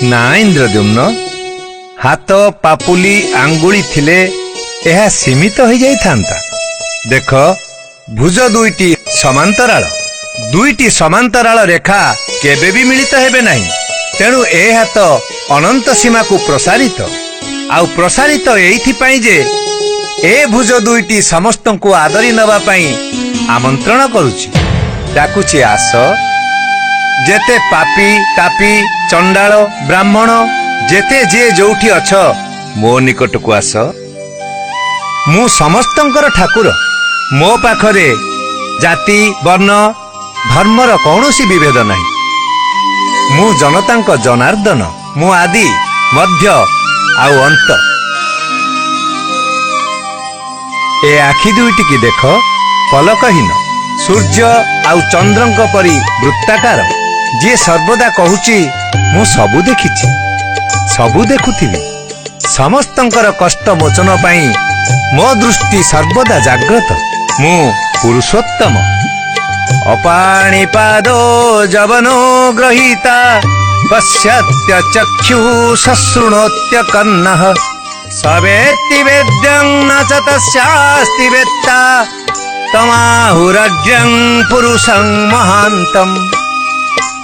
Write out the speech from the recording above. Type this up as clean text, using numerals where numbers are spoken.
ନା ଇନ୍ଦ୍ରଦ୍ୟୁମ୍ନ, ହାତ, ପାପୁଲି, ଆଙ୍ଗୁଳି ଥିଲେ ଏହା ସୀମିତ ହୋଇଯାଇଥାନ୍ତା। ଦେଖ, ଭୁଜ ଦୁଇଟି ସମାନ୍ତରାଳ। ଦୁଇଟି ସମାନ୍ତରାଳ ରେଖା କେବେ ବି ମିଳିତ ହେବେ ନାହିଁ। ତେଣୁ ଏ ହାତ ଅନନ୍ତ ସୀମାକୁ ପ୍ରସାରିତ, ଆଉ ପ୍ରସାରିତ ଏଇଥିପାଇଁ ଯେ ଏ ଭୁଜ ଦୁଇଟି ସମସ୍ତଙ୍କୁ ଆଦରି ନେବା ପାଇଁ ଆମନ୍ତ୍ରଣ କରୁଛି, ଡାକୁଛି, ଆସ। ଯେତେ ପାପି, ତାପି, ଚଣ୍ଡାଳ, ବ୍ରାହ୍ମଣ, ଯେତେ ଯିଏ ଯୋଉଠି ଅଛ, ମୋ ନିକଟକୁ ଆସ। ମୁଁ ସମସ୍ତଙ୍କର ଠାକୁର। ମୋ ପାଖରେ ଜାତି, ବର୍ଣ୍ଣ, ଧର୍ମର କୌଣସି ବିଭେଦ ନାହିଁ। ମୁଁ ଜନତାଙ୍କ ଜନାର୍ଦ୍ଦନ। ମୁଁ ଆଦି, ମଧ୍ୟ ଆଉ ଅନ୍ତ। ଏ ଆଖି ଦୁଇଟିକି ଦେଖ, ପଲକହୀନ, ସୂର୍ଯ୍ୟ ଆଉ ଚନ୍ଦ୍ରଙ୍କ ପରି ବୃତ୍ତାକାର, ଯିଏ ସର୍ବଦା କହୁଛି, ମୁଁ ସବୁ ଦେଖିଛି, ସବୁ ଦେଖୁଥିବି। ସମସ୍ତଙ୍କର କଷ୍ଟ ମୋଚନ ପାଇଁ ମୋ ଦୃଷ୍ଟି ସର୍ବଦା ଜାଗ୍ରତ। ମୁଁ ପୁରୁଷୋତ୍ତମ। ଅପାଣିପାଦୋ ଯବନୋ ଗ୍ରହୀତା ପଶ୍ୟତ୍ୟ ଚକ୍ଷୁ ଶୃଣୋତ୍ୟ କର୍ଣ୍ଣଃ ସବେତ୍ତି ବେଦ୍ୟଂ ନ ଚ ତସ୍ୟାସ୍ତି ବେତ୍ତା ତମାହୁରଜ୍ଞଂ ପୁରୁଷଂ ମହାନ୍ତମ୍।